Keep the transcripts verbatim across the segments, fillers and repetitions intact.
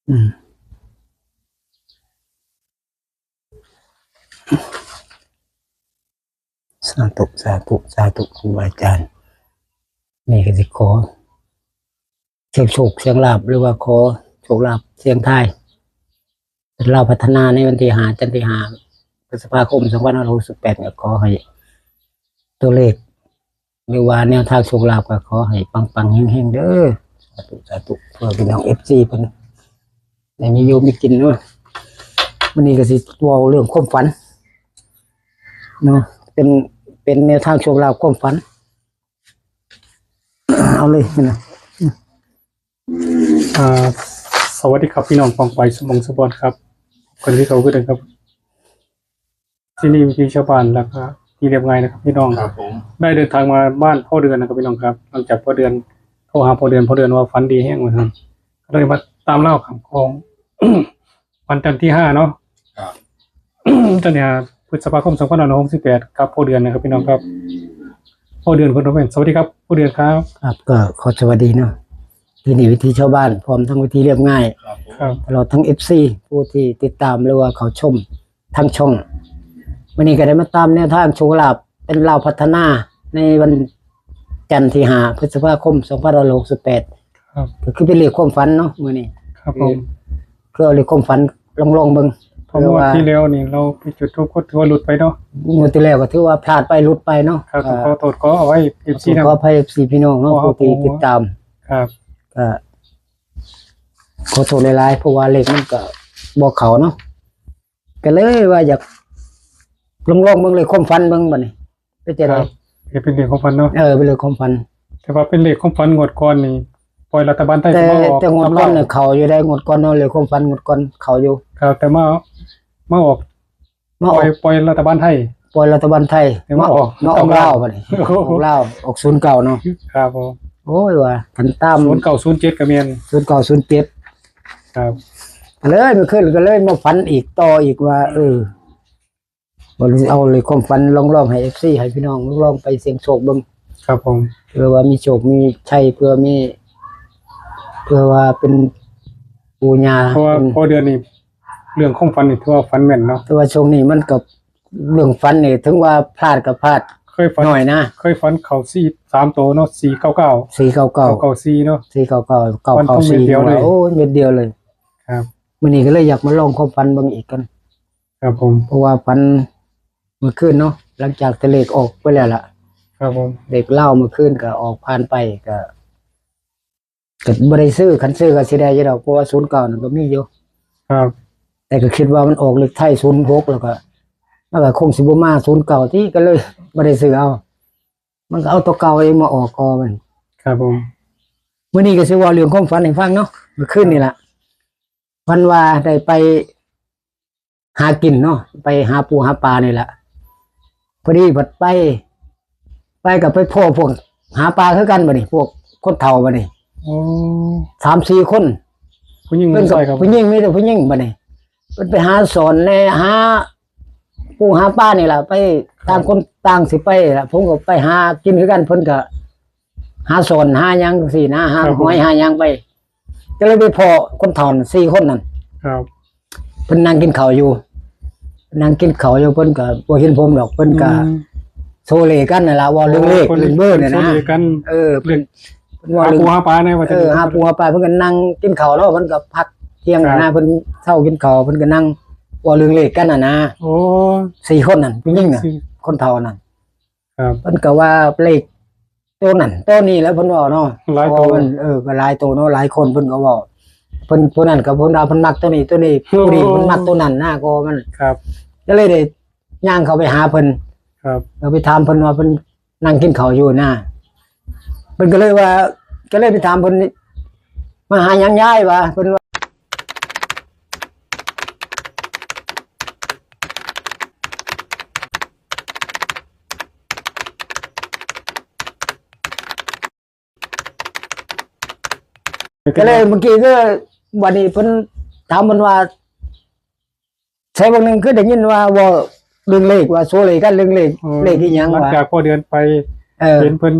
อืม สาธุ สาธุ สาธุ ครูบาอาจารย์ นี่ก็สิขอ เสี่ยงโชค เสี่ยงลาภ หรือว่าขอโชคลาภ เสี่ยงทาย เป็นลาวพัฒนาในวันที่ห้า จันทร์ที่ห้า พฤษภาคม สองพันห้าร้อยหกสิบแปด ก็ขอให้ตัวเลข หรือว่าแนวทางโชคลาภ ก็ขอให้ปังๆ เฮงๆ เด้อ สาธุ สาธุ เพื่อพี่น้อง เอฟซี เพิ่นได้มีอยู่มีกินเนาะ มื้อนี้ก็สิเว้าเรื่องความฝันเนาะ เป็น เป็นแนวทางโชคลาภความฝัน เอาเลยนะ อ่า สวัสดีครับพี่น้องปองไปสมองสปอร์ตครับ คนที่เขาคือกันครับ ที่นี่วิถีชาวบ้านแล้วก็ที่เรียบง่ายนะครับพี่น้อง ครับผม ได้เดินทางมาบ้านพ่อเดือนนะครับพี่น้องครับ หลังจากพ่อเดือนโทรหาพ่อเดือน พ่อเดือนว่าฝันดีแฮงว่าซั่น ก็เลยมาตามเล่าคำของ วันจันทร์ที่ห้าเนาะ ครับ จันทร์ที่ห้า พฤษภาคม สองพันห้าร้อยหกสิบแปด ครับ พ่อเดือนนะครับพี่น้องครับ อืม พ่อเดือนคนโทรมา สวัสดีครับ พ่อเดือนครับ ครับ ก็ขอสวัสดีเนาะ ที่นี่วิถีชาวบ้าน พร้อมทั้งวิถีเรียบง่าย ครับผม ครับ ตลอดทั้ง เอฟซี ผู้ที่ติดตามหรือว่าเขาชมทางช่อง มื้อนี้ก็ได้มาตามแนวทางโชคลาภ เป็นลาวพัฒนา ในวันจันทร์ที่ห้า พฤษภาคม สองพันห้าร้อยหกสิบแปด ครับ ก็คือเป็นเลขความฝันเนาะ มื้อนี้ ครับผม คือเอาเลขความฝันลองๆ เบิ่ง เพราะงวดที่แล้วนี่เราไปจุดธูปก็ถือว่าหลุดไปเนาะ งวดที่แล้วก็ถือว่าพลาดไป หลุดไปเนาะ ครับ ก็ขอโทษขออภัย เอฟซี ขอโทษขออภัย เอฟซี พี่น้องเนาะ ขอ ผู้ที่ติดตาม ครับ ก็ขอโทษหลายๆ เพราะว่าเลขมันก็บ่เข้าเนาะ ก็เลยว่าอยากลองๆ เบิ่งเลขความฝันเบิ่งบัดนี้ เป็นจั่งใด๋ ครับ เป็นเลขความฝันเนาะ เออ เป็นเลขความฝัน แต่ว่าเป็นเลขความฝันงวดก่อนนี่ ปล่อยรัฐบาลไทย แต่ มาออก แต่งวดก่อนเนี่ย เข้าอยู่ได้ งวดก่อนเนาะ เลขความฝันงวดก่อนเข้าอยู่ ครับ แต่มา มาออก มาออก ปล่อย ปล่อยรัฐบาลไทย ปล่อยรัฐบาลไทย แต่มาออก มาออก ศูนย์เก้า ลาวบัดนี้ โอ้โห ออกลาว ออก ศูนย์เก้า เนาะ ครับผม โอ้ย ว่าคันตาม ศูนย์เก้า ศูนย์เจ็ด ก็แม่น ศูนย์เก้า ศูนย์เจ็ด ครับ ก็เลยเมื่อคืนก็เลยมาฝันอีกต่ออีกว่า เออ บ่รู้สิเอาเลยความฝันลองๆ ให้ เอฟซี ให้พี่น้องลองไปเสี่ยงโชคเบิ่ง ครับผม เพื่อว่ามีโชคมีชัย เพื่อมี เพื่อว่าเป็นปู่ย่า เพราะว่า เป็น พ่อเดือนนี่ เรื่องของฝันนี่ถือว่าฝันแม่นเนาะ แต่ว่าช่วงนี้มันก็ เรื่องฝันนี่ถึงว่าพลาดก็พลาด เคยฝัน น้อยนะ เคยฝันเข้าสี่ สามโตเนาะ สี่เก้าเก้า สี่เก้าเก้า เก้าเก้าสี่ เนาะ สี่เก้าเก้า เก้าเก้าสี่ ฟันธงเม็ดเดียวเลย โอ้ย เม็ดเดียวเลย ครับ มื้อนี้ก็เลยอยากมาลองความฝันเบิ่งอีกกัน ครับผม เพราะว่าฝันเมื่อคืนเนาะ หลังจากแต่เลขออกไปแล้วล่ะ ครับผม เลขลาวเมื่อคืนก็ออกผ่านไป ก็ ก็บ่ได้ซื้อ คันซื้อก็สิได้อยู่ดอก เพราะว่า ศูนย์เก้า นั่นก็มีอยู่ ครับ แต่ก็คิดว่ามันออกเลขไทย ศูนย์หก แล้วก็ มันก็คงสิบ่มา ศูนย์เก้า ติ ก็เลยบ่ได้ซื้อเอา มันก็เอาตัวเก่าเองมาออกก่อมัน ครับผม มื้อนี้ก็สิเว้าเรื่องความฝันให้ฟังเนาะ เมื่อคืนนี่ล่ะ ฝันว่าได้ไปหากินเนาะ ไปหาปูหาปลานี่แหละ พอดีบัดไป ไปก็ไปพ้อพวกหาปลาคือกันบัดนี้ พวกคนเฒ่าบัดนี้ อ๋อ สามสี่คน ผู้หญิง เพิ่นก็ ผู้ชายครับ ผู้หญิง มีแต่ผู้หญิงบัดนี้ เพิ่นไปหาสอนแหน่ หาปูหาปลานี่ล่ะ ไป ต่างคนต่างสิไปล่ะ ผมก็ไปหากินคือกัน เพิ่นก็หาสอนหาหยังจั่งซี้นะ หา ครับผม หอยหาหยังไป ก็เลยไปพ้อคนเฒ่าสี่คนนั่น ครับ เพิ่นนั่งกินข้าวอยู่ นั่งกินข้าวอยู่ เพิ่นก็บ่เห็นผมดอก เพิ่นก็ อืม โซเลกันนั่นล่ะ เว้าเรื่องเลข โอ้ เพิ่น เรื่องเบอร์เนี่ยนะ เพิ่นโซเลกัน เออ เพิ่น เรื่อง เพิ่นเว้าเรื่อง หาปูหาปลาเนี่ยว่า เออ จะ หาปูหาปลา เพิ่นก็นั่งกินข้าวเนาะ เพิ่นก็พักเที่ยง ครับ นะ เพิ่นเซากินข้าว เพิ่นก็นั่งเว้าเรื่องเลขกันน่ะนะ โอ้ สี่คนนั่น ผู้หญิงน่ะ สี่ คนเฒ่านั่น ครับ เพิ่นก็ว่าเลขตัวนั้นตัวนี้แล้วเพิ่นเว้าเนาะ หลายตัว เพราะว่ามัน เออ ก็หลายตัวเนาะ หลายคนเพิ่นก็เว้า เพิ่น ผู้นั้นก็เพิ่นว่าเพิ่นมักตัวนี้ ตัวนี้ โอ้ ผู้นี้เพิ่นมักตัวนั้นนะ ก็มัน ครับ ก็เลยได้ย่างเข้าไปหาเพิ่น ครับ เออ ไปถามเพิ่นว่าเพิ่นนั่งกินข้าวอยู่นะ เพิ่นก็เลยว่า ก็เลยไปถามเพิ่น "มาหาหยังยาย" ว่า เพิ่นว่า ก็เลยเมื่อกี้ก็ บัดนี้เพิ่นถามเพิ่นว่า ใช่ บางหนึ่งคือได้ยินว่าเว้าเรื่องเลข ว่าโซเลขกันเรื่องเลข เออ เลขอีหยัง หลัง วะ จากพ่อเดือนไป เออ เห็นเพิ่น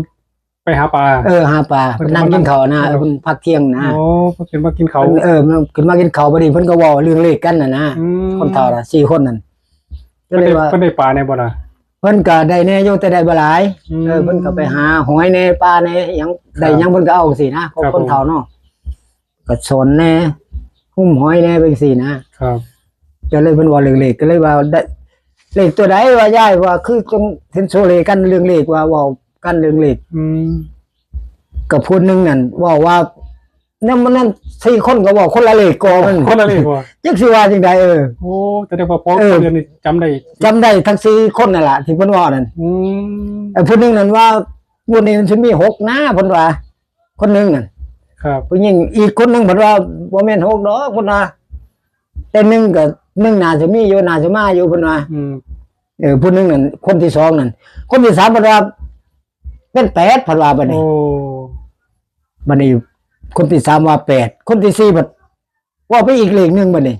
ไปหาปลา เออ หาปลา เพิ่น เพิ่นนั่งกินข้าวนะ เพิ่นพักเที่ยงนะ โอ้ เพิ่นขึ้นมากินข้าว เพิ่น เออ เพิ่นขึ้นมากินข้าว บัดนี้เพิ่นก็เว้าเรื่องเลขกันน่ะนะ อืม คนเฒ่าน่ะ สี่คนนั่น ก็เลยว่า เพิ่นได้ เพิ่นได้ปลาแน่บ่ล่ะ เพิ่นก็ได้แน่อยู่ แต่ได้บ่หลาย อืม เออ เพิ่นก็ไปหาหอยแน่ ปลาแน่ หยัง ครับ ได้หยังเพิ่นก็เอาจั่งซี้นะ ครับ คนเฒ่าเนาะ ก็สอนแน่ หุ้มหอยแน่ ไปจั่งซี้นะ ครับ ก็เลยเพิ่นเว้าเรื่องเลข ก็เลยว่าได้ เลขตัวใดว่ายาย ว่าคือจั่งเห็นโซเลกันเรื่องเลข ว่าเว้ากันเรื่องเลข อืม กับผู้หนึ่งนั่นเว้าว่า นั่นมันนั่น สี่คนก็เว้าคนละเลขก็มัน คนละเลขว่ะ จักสิว่าจั่งใด เออ โอ้ แต่ได้พอพอ เออ เดือนนี้จำได้ จำได้ทั้งสี่คนนั่นล่ะ ที่เพิ่นเว้านั่น อืม ไอ้ผู้หนึ่งนั่นว่า งวดนี้มันสิมีหกนะ เพิ่นว่า คนหนึ่งนั่น ครับ ผู้หญิงอีกคนหนึ่งเพิ่นว่า บ่แม่นหกดอก เพิ่นว่า แต่หนึ่งก็ หนึ่งน่าจะมีอยู่ น่าจะมาอยู่ เพิ่นว่า อืม เออ ผู้หนึ่งนั่น คนที่สองนั่น คนที่สามเพิ่นว่า เป็นแปด เพิ่นว่าบัดนี้ โอ้ บัดนี้ คนที่สามว่าแปด คนที่สี่บัด ว่าไปอีกเลขหนึ่งบัดนี้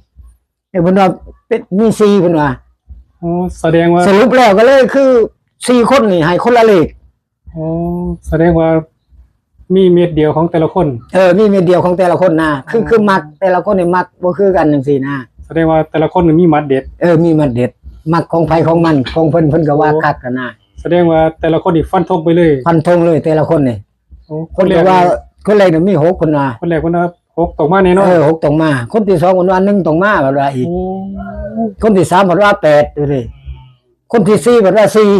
เออ เพิ่นว่าเป็น มีสี่ เพิ่นว่า โอ้ แสดงว่า สรุปแล้วก็เลยคือ สี่คนนี่ให้คนละเลข โอ้ แสดงว่ามีเม็ดเดียวของแต่ละคน เออ มีเม็ดเดียวของแต่ละคนนะ คือ อ๋อ คือมักแต่ละคนนี่มักบ่คือกันจั่งซี้นะ แสดงว่าแต่ละคนนี่มีหมัดเด็ด เออ มีหมัดเด็ด มักของไผของมัน ของเพิ่น เพิ่นก็ว่า โอ้ คักหั้นนะ แสดงว่าแต่ละคนนี่ฟันธงไปเลย ฟันธงเลย แต่ละคนนี่ โอ้ คนแรก เพิ่นก็ว่า นี่ คนแรกนี่มีหก เพิ่นว่า คนแรกเพิ่นว่าหกต้องมาแน่นอน เออ หกต้องมา คนที่สองเพิ่นว่าหนึ่งต้องมา เพิ่นว่าอีก โอ้ คนที่สามเพิ่นว่าแปด ดูดิ คนที่สี่เพิ่นว่าสี่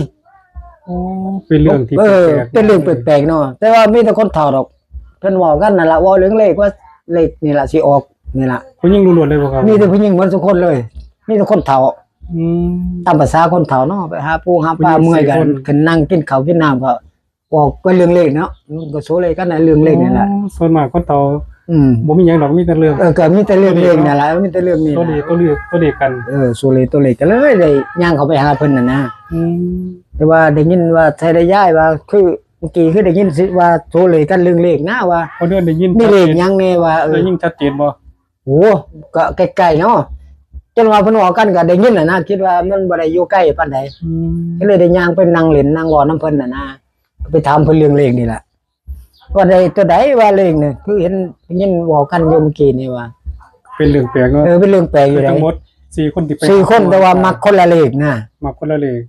โอ้ เป็นเรื่องที่ เออ แปลกๆ เป็นเรื่องแปลกๆเนาะ แต่ว่ามีแต่คนเฒ่าดอก เพิ่นเว้ากันนั่นล่ะ เว้าเรื่องเลขว่าเลขนี่ล่ะสิออกนี่ล่ะ ผู้หญิงล้วนๆเลยบ่ครับ มีแต่ผู้หญิงหมดทุกคนเลย มีแต่คนเฒ่า อืม ตามภาษาคนเฒ่าเนาะ ไปหาปูหาปลา ผู้หญิง เมื่อยกัน สี่คน ขึ้นนั่งกินข้าวกินน้ำก็ บอกกันเรื่องเลขเนาะ มันก็โซเลกันนะ เรื่องเลขนี่แหละ โอ้ ส่วนมากคนเฒ่า อืม บ่มีหยังดอก มีแต่เรื่อง เออ ก็มีแต่เรื่องเลขนั่นแหละ มีแต่เรื่องนี้ ตัว แหละ เลข ตัวเลข ตัวเลขกัน เออ โซเลตัวเลขกันเลย ได้ย่างเข้าไปหาเพิ่นน่ะนะ อืม แต่ว่าได้ยินว่าไทยได้ย้ายว่า คือเมื่อกี้คือได้ยินสิว่าโซเลกันเรื่องเลขนะ ว่า พอเดือนได้ยิน มีเลขหยังแน่ว่า เออ ได้ยินชัดเจนบ่ โอ้ ก็ใกล้ๆเนาะ จนว่าเพิ่นเว้ากันก็ได้ยินน่ะนะ คิดว่ามันบ่ได้อยู่ไกลปานใด อืม ก็เลยได้ย่างไปนั่งเล่นนั่งเว้านำเพิ่นน่ะนะ ไปถามเพิ่นเรื่องเลขนี่ล่ะ ว่าได้ตัวใดว่าเลขนี่ คือเห็น ได้ยินเว้ากันอยู่เมื่อกี้นี่ว่า เป็นเรื่องแปลกเนาะ เออ เป็นเรื่องแปลกอยู่ คือทั้งหมดสี่คนที่ไป สี่คน แต่ว่ามักคนละเลขนะ มักคนละเลข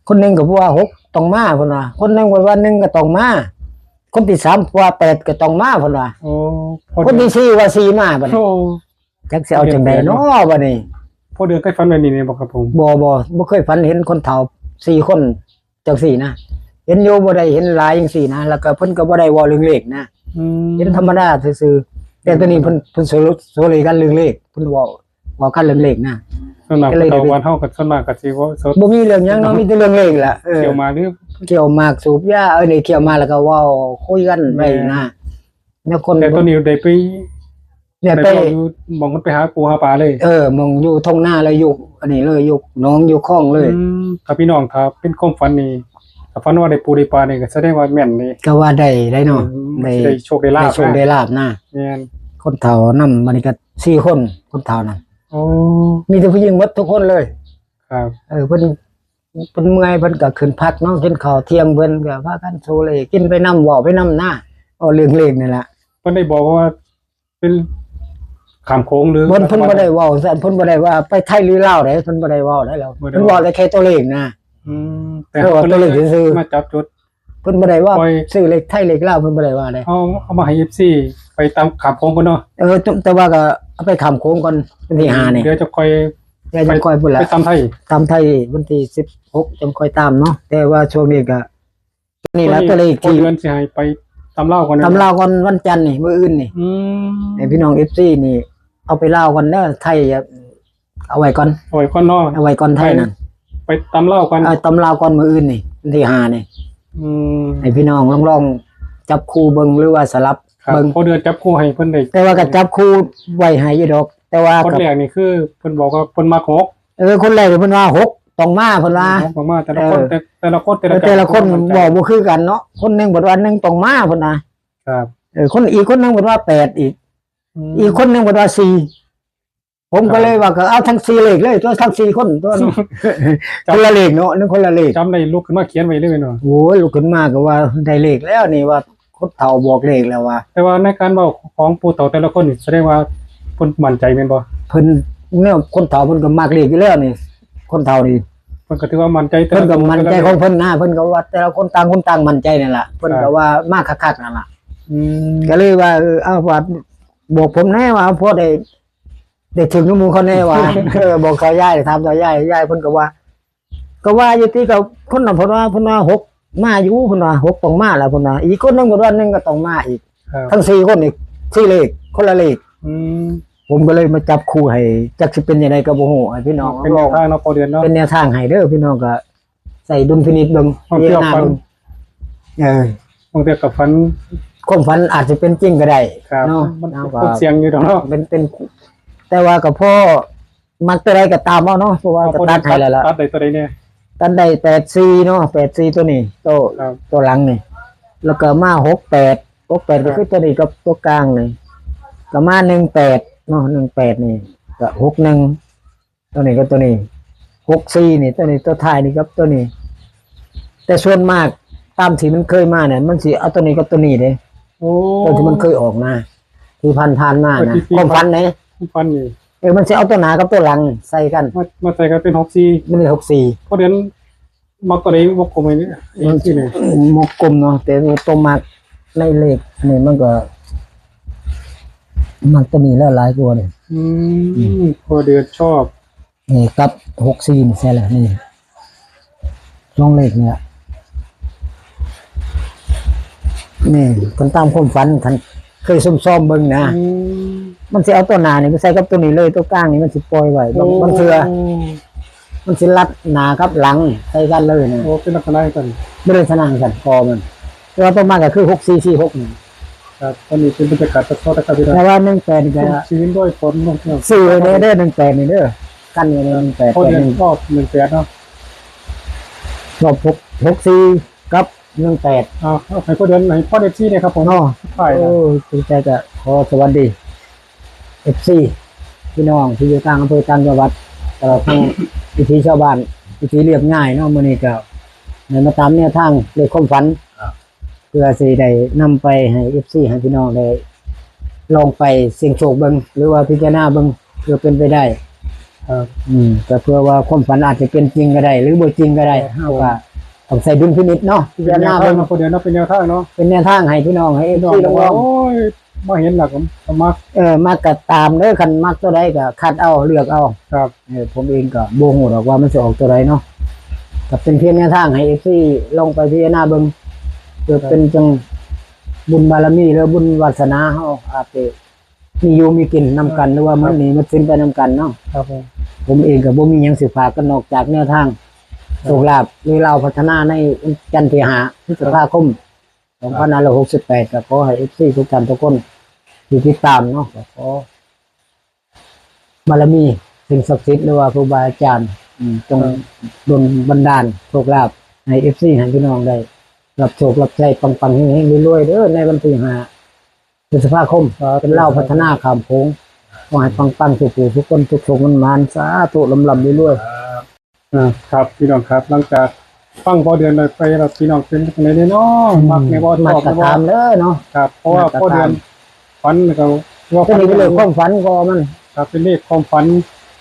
คนหนึ่งก็ว่าหกต้องมาเพิ่นว่า คนหนึ่งก็ว่าหนึ่งก็ต้องมา คนที่สามว่าแปดก็ต้องมาเพิ่นว่า โอ้ คนที่สี่ว่าสี่มาบัดนี้ โอ้ จักสิเอาจั่งใดเนาะบัดนี้ พอเดือนเคยฝันแบบนี้ไหมบ่ครับผม บ่ บ่ บ่เคยฝันเห็นคนเฒ่าสี่คนจั่งซี้นะ เห็นอยู่บ่ได้เห็นหลายจั่งซี้นะ แล้วก็เพิ่นก็บ่ได้เว้าเรื่องเลขนะ อืม เห็นธรรมดาซื่อๆ แต่ตัวนี้เพิ่น เพิ่นโซเลกันเรื่องเลข เพิ่นเว้า เว้ากันเรื่องเลขนะ ส่วนมาก ก็เลยได้ เฒ่าบ้านเฮาก็ส่วนมากก็สิเว้า บ่มีเรื่องหยังเนาะ มีแต่เรื่องเลขล่ะ เออ เคี่ยวหมากหรือ เคี่ยวหมากสูบยา เออ นี่เคี่ยวหมากแล้วก็เว้าคุยกันไปนะ แม่น แล้วคน แต่ตัวนี้ได้ไป เนี่ย ไป ไปเว้าอยู่หม่องมันไปหาปูหาปลาเลย เออ หม่องอยู่ทุ่งนาเลย อยู่อันนี้เลย อยู่หนองอยู่คลองเลย อืม ถ้าพี่น้อง ถ้าเป็นความฝันนี่ ถ้าฝันว่าได้ปูได้ปลานี่ก็แสดงว่าแม่นนี่ ก็ว่าได้ ได้เนาะ อืม ได้ สิได้โชคได้ลาภ ได้โชค นะ ได้ลาภนะ แม่น คนเฒ่านำ บัดนี้ก็สี่คน คนเฒ่านั่น โอ้ มีแต่ผู้หญิงหมดทุกคนเลย ครับ เออ เพิ่น เพิ่นเมื่อย เพิ่นก็ขึ้นพักเนาะ กินข้าวเที่ยง เพิ่นก็พากันโซเล กินไปนำ เว้าไปนำนะ เอาเรื่องเลขนี่ล่ะ เพิ่นได้บอกว่าเป็นข้ามโขงหรือ เพิ่น เพิ่นบ่ได้เว้าซั่น เพิ่นบ่ได้ว่าไปไทยหรือลาวเด้ เพิ่นบ่ได้เว้าได้แล้ว บ่ได้ เพิ่นเว้าได้แค่ตัวเลขนะ อืม แต่ เออ ว่าตัวเลขซื่อๆ มาจับจุด เพิ่นบ่ได้ว่า ปล่อย ซื้อเลขไทยเลขลาว เพิ่นบ่ได้ว่าเด้ เอา เอามาให้ เอฟซี ไปตามข้ามโขงก่อนเนาะ เออ แต่ แต่ว่าก็เอาไปข้ามโขงก่อน วันที่ห้านี่ เดี๋ยวจะค่อย เดี๋ยวจะค่อยพูดละ ไปตามไทย ตามไทยวันที่สิบหกจั่งค่อยตามเนาะ แต่ว่าช่วงนี้ก็ นี่ละ ช่วงนี้ ตัวเลข พอ ที่ เดือนสิให้ไปตามลาวก่อนนะ ตามลาวก่อนวันจันทร์นี่ มื้ออื่นนี่ อืม ให้พี่น้อง เอฟซี นี่ เอาไปลาวก่อนเด้อ ไทยอย่า เอาไว้ก่อน เอาไว้ก่อนเนาะ เอาไว้ก่อนไทยนั่น ไป ไปตามลาวก่อน เอาตามลาวก่อนมื้ออื่นนี่ วันที่ห้านี่ อืม ให้พี่น้องลองๆจับคู่เบิ่งหรือว่าสลับ ครับ เบิ่ง พอเดือนจับคู่ให้เพิ่นได้ แต่ว่าก็จับคู่ไว้ให้อยู่ดอก แต่ว่า คน ก็ แรกนี่คือเพิ่นบอกว่าเพิ่นมักหก เออ คนแรกเพิ่นว่าหกต้องมาเพิ่นว่า หกต้องมา แต่ละคน เออ แต่ แต่ละคน แต่ละ เออ แต่ละคน กลุ่ม เว้าบ่คือกันเนาะ คนหนึ่งเพิ่นว่าหนึ่งต้องมาเพิ่นว่า ครับ เออ คนอีกคนหนึ่งเพิ่นว่าแปดอีก อืม อีกคนหนึ่งเพิ่นว่าสี่ ผมก็เลยว่าก็เอาทั้งสี่เลขเลยตัวทั้งสี่คนตัวเนาะ คนละเลขเนาะนึกคนละเลข จำได้ลุกขึ้นมาเขียนไว้เลยเนาะ โอ้ยลุกขึ้นมาก็ว่าได้เลขแล้วนี่ว่าคนเฒ่าบอกเลขแล้วว่า แต่ว่าในการเว้าของผู้เฒ่าแต่ละคนนี่แสดงว่าเพิ่นมั่นใจแม่นบ่ เพิ่นเนี่ยคนเฒ่าเพิ่นก็มักเลขอยู่แล้วนี่ คนเฒ่านี่ เพิ่นก็ถือว่ามั่นใจแต่ เพิ่น ละ ก็ ตัว มั่นใจ แต่ละ ของเพิ่นนะเพิ่นก็ว่าแต่ละคนต่างคนต่างมั่นใจนั่นล่ะเพิ่นก็ว่ามาคักๆนั่นล่ะ อืม ก็เลยว่าเออเอาว่าบอกผมแน่ว่าพอได้ได้ถึงหมู่เขาแน่ว่า เออบอกเขายายถามเขายายยายเพิ่นก็ว่า ก็ว่าอยู่ที่กับคนนั้นเพิ่นว่าเพิ่นว่าหกมาอยู่เพิ่นว่าหกต้องมาแล้วเพิ่นว่าอีกคนหนึงก็ว่าหนึ่งก็ต้องมาอีก ครับ ทั้งสี่คนนี่สี่เลขคนละเลข อืม ผมก็เลยมาจับคู่ให้จักสิเป็นยังไงก็บ่ฮู้ให้พี่น้อง เป็นแนวทางเนาะพอเดือนเนาะ เป็นแนวทางให้เด้อพี่น้องก็ใส่ดุลพินิจเบิ่ง บางเทื่อฝัน เบิ่งเออ บางเทื่อกับฝัน ความฝันอาจจะเป็นจริงก็ได้ ครับ เนาะ มัน เอา เป็นเสียงอยู่ดอกเนาะ เป็นเป็น แต่ว่าก็พอมักตัวใดก็ตามเอาเนาะเพราะว่าก็ตัดให้แล้วล่ะ ตัดได้ตัวใดเนี่ย ตัดได้แปดสี่เนาะแปดสี่ตัวนี้ตัว ครับ ตัวหลังนี่ แล้วก็มาหกแปดหกแปดก็คือตัวนี้กับตัวกลางนี่ก็มาหนึ่งแปดเนาะหนึ่งแปดนี่ก็หกหนึ่งตัวนี้ก็ตัวนี้หกสี่นี่ตัวนี้ตัวท้ายนี่กับตัวนี้ แต่ส่วนมากตามที่มันเคยมาเนี่ยมันสิเอาตัวนี้กับตัวนี้เด้ โอ้ ตัวที่มันเคยออกมาที่ผ่านผ่านๆมานะ ที่ที่ ความฝันไหน ฝันนี่ เออมันสิเอาตัวหน้ากับตัวหลังใส่กัน มามาใส่กันเป็นหกสี่ มันเลยหกสี่ พอเดือนมักตัวใดวงกลมไว้เนี่ยเอฟซีเนี่ย มกกลมเนาะแต่ตัวมักในเลขนี่มันก็ มักตัวนี้แล้วหลายกว่านี่ อืมพอเดือนชอบ นี่กับหกสี่นี่ใช่แล้วนี่ช่องเลขเนี่ยนี่คนตามความฝันคันเคยซุ่มซ้อมเบิ่งนะ อืม มันสิเอาตัวหน้านี่ไปใส่กับตัวนี้เลยตัวกลางนี่มันสิปล่อยไว้บางบางเทื่อมันสิลัดหน้ากับหลังใส่กันเลยนะ โอ้เป็นลักษณะกัน ไม่ได้สนั่งกันคอมันแต่ว่าตัวมากก็คือหกสี่สี่หกนี่ ครับตอนนี้เป็นบรรยากาศสดๆนะครับพี่น้อง แต่ว่าหนึ่งแปดก็ ชีวิตด้วยฝนลงเที่ยว ซื้อไว้เด้อเด้อหนึ่งแปดนี่เด้อกันไว้เด้อหนึ่งแปด พอเดือน หนึ่ง ชอบหนึ่งแปดเนาะ ชอบหกหกสี่กับหนึ่งแปด เอาเอาให้พอเดือนให้พอเอฟซีเนี่ยครับผม เนาะ ถ่าย โอ้ นะ ดีใจก็ขอสวัสดีเอฟซีพี่น้องที่อยู่ต่างอำเภอต่างจังหวัดตลอดทั้งวิถีชาวบ้านวิถีเรียบง่ายเนาะมื้อนี้ก็ได้มาตามแนวทางเลขความฝัน เพื่อสิได้นำไปให้เอฟซีให้พี่น้องได้ลองไปเสี่ยงโชคเบิ่งหรือว่าพิจารณาเบิ่งเพื่อเป็นไปได้ ครับ อืมก็เพื่อว่าความฝันอาจจะเป็นจริงก็ได้ หรือบ่จริงก็ได้ ครับ เฮาก็ต้องใส่ดุลพินิจเนาะพิ เป็น จาร แนว ณา ทาง เบิ่ง นะพอเดือนเนาะเป็นแนวทางเนาะ เป็นแนวทางให้พี่น้องให้เอฟ พี่น้อง ซี บ ล อก อ ว่าง โอ้ยมาเห็นหลักก็มา เออมาก็ตามเด้อคันมักตัวใดก็คัดเอาเลือกเอา ครับ เออผมเองก็บ่ฮู้ดอกว่ามันสิออกตัวใดเนาะก็เป็นเพียงแนวทางให้เอฟซีลองไปพิจารณาเบิ่งเพื่อเป็นจังบุญบารมีหรือบุญวาสนาเฮาอาจจะมีอยู่มีกินนำกันหรือว่ามันหนีมันสิ้นไปนำกันเนาะ ครับผม ผมเองก็บ่มีหยังสิฝากกันนอกจากแนวทางโชคลาภหรือลาวพัฒนาในวันจันทร์ที่ห้าพฤษภาคมสองพันห้าร้อยหกสิบแปดก็ขอให้เอฟซีทุกท่านทุกคนที่ติดตามเนาะก็ขอ บารมีสิ่งศักดิ์สิทธิ์หรือว่าครูบาอาจารย์อืมจง ครับ ดลบันดาลโชคลาภให้เอฟซีให้พี่น้องได้รับโชครับใช้ปังๆเฮงๆรวยๆเด้อในวันที่ห้าพฤษภาคม ครับ เป็นลาวพัฒนาข้ามโขงขอให้ปังๆทุกผู้ทุกคนทุกโชคมันมานสาธุลำๆรวยๆ อ่าครับพี่น้องครับ หลังจากฟังพอเดือนไปแล้วพี่น้องเป็นจังได๋เนาะ อืม มักในบ่ช มา อบ ตร ในบ่ ฐานเลยเนาะ ครับ เพราะว่า มาตรฐาน พอเดือนฝันแล้วก็ว่า ตัวนี้เป็นเลขความฝันก็มัน ครับเป็นเลขความฝัน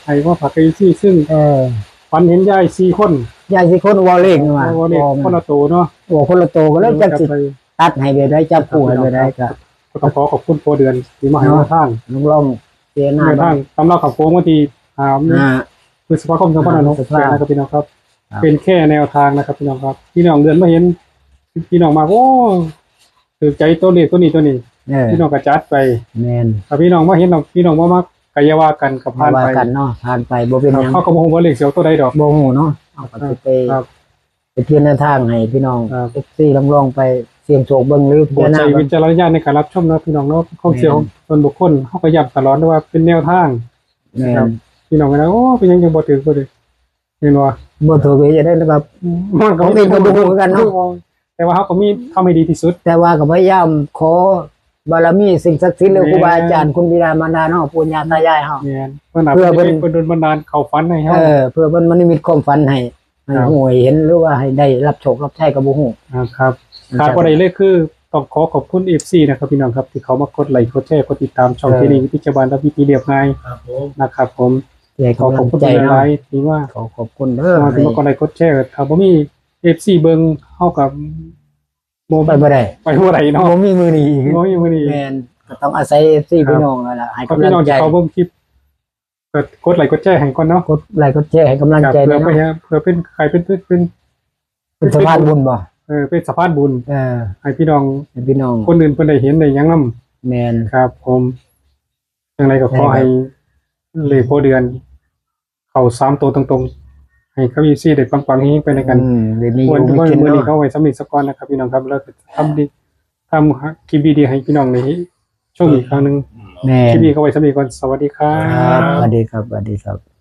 ให้ว่าผักกะอีซี่ซึ่ง เออ ฝันเห็นยายสี่คน ยายสิคนเว่าเลขนี่ว่า ว่าเลข เว้ามัน คนละโตเนาะ โอ้คนละโตก็เลยจักสิ ไป ตัดให้แบบใดจับคู่ให้แบบใดก็ ก็ต้องขอขอบคุณพอเดือนที่มาให้ เนาะ แนวทาง ลองลองเจหน้า แนวทางตามเล่าข่าวโค้งวันที่ห้า อ่า พฤษภาคมสองพันห้าร้อยหกสิบแปด อ่า นะครับพี่น้องครับ ครับ เป็นแค่แนวทางนะครับพี่น้องครับ พี่น้องเดือนมาเห็น พี่น้องมาโอ้ถือใจตัวเลขตัวนี้ตัวนี้ เออ พี่น้องก็จัดไป แมน ถ้าพี่น้องมาเห็นเราพี่น้องบ่มักก็อย่าว่ากันกับผ่าน ว่า ไป กันเนาะผ่านไปบ่เป็นหยัง เขาก็บ่ฮู้ว่าเลขเสียวตัวใดดอก บ่ฮู้เนาะเอาก็สิไป ครับ ไปเพียงแนวทางให้พี่น้อง ครับ เอฟซีลองลองไปเสี่ยงโชคเบิ่งหรือ โปรดใช้วิจารณญาณในการรับชมนะพี่น้องเนาะความเชื่อของส่วนบุคคลเขาก็ย้ำตลอดว่าเป็นแนวทาง แม ครั น บ พี่น้องก็นะโอ้เป็นหยังยังบ่ถือบ่ถือเห็นว่า บ่ถูกเลยจะได้แบบ มันก็ ผมเองก็บ่รู้เหมือนกันเนาะ แต่ว่าเขาก็มีทำให้ดีที่สุด แต่ว่าก็พยายามขอ บารมีสิ่งศักดิ์สิทธิ์หรือ แม่น ครูบาอาจารย์คุณบิดามารดาเนาะปู่ย่าตายายเฮา แม่นเพิ่นอาจ เพื่อ จะ เพิ่น เพิ่นดลบันดาลเข้าฝันให้เฮา เออเพื่อเพิ่นมานิมิตความฝันให้ให้ ครับ ฮู้ให้เห็นหรือว่าให้ได้รับโชครับชัยก็บ่ฮู้ นะครับ อืม ขาดบ่ได้เลยคือต้องขอขอบคุณ เอฟซี นะครับพี่น้องครับที่เขามากดไลค์กดแชร์กดติดตามช่อง เออ ที่นี่วิทยาบาลและวิธีเรียบง่าย ครับผม นะครับผม ที่ให้ ขอก ำ ข ลั อบ ง คุณ ใจ ห เนาะ ลายๆที่ว่า ขอขอบคุณเด้อ มาที่มากดไลค์กดแชร์ถ้าบ่มี เอฟซี เบิ่งเฮากับบ่ ไปบ่ได้ ไปบ่ได้เนาะ บ่มีมื้อนี้อีก บ่มีมื้อนี้ แม่นก็ต้องอาศัย เอฟซี ครับ พี่น้องนั่นล่ะให้ ถ้า กำ พี่ ลั น้อง งใจ ที่เขาเบิ่งคลิปก็กดไลค์กดแชร์ให้ก่อนเนาะ กดไลค์กดแชร์ให้กำลังใจ เพื่อ นะ ไป เนาะ ฮะเพื่อเป็นใครเป็นเป็นเป็น เป็นสะพานบุญบ่ เออเป็นสะพานบุญ เออ ให้พี่น้อง ให้พี่น้อง คนอื่นเพิ่นได้เห็นได้หยังนำ แม่น ครับ ผมจังไดก็ขอให้เลขพ่อเดือน เข้าสามตัวตรงๆ ให้กับ เอฟซี ได้ปังๆเฮงๆไปด้วยกัน อืมเดี๋ยวนี้ วัน อยู่ไม่ วัน กิน มื้อนี้ เนาะ เขาไว้สำนี้สักก่อนนะครับพี่น้องครับแล้วก็ทำดีทำคลิปดีๆให้พี่น้องในช่วงอีกครั้งหนึ่ง แม่ คน ลิปนี้เขาไว้สำนี้ก่อนสวัสดีครั ครับ บ สวัสดีครับสวัสดีครับ